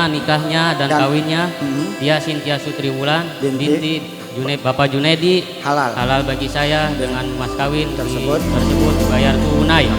nikahnya dan kawinnya dia Cynthia Sutri Wulan Binti binti Bapak Junedi halal halal bagi saya dengan mas kawin tersebut tersebut dibayar tunai.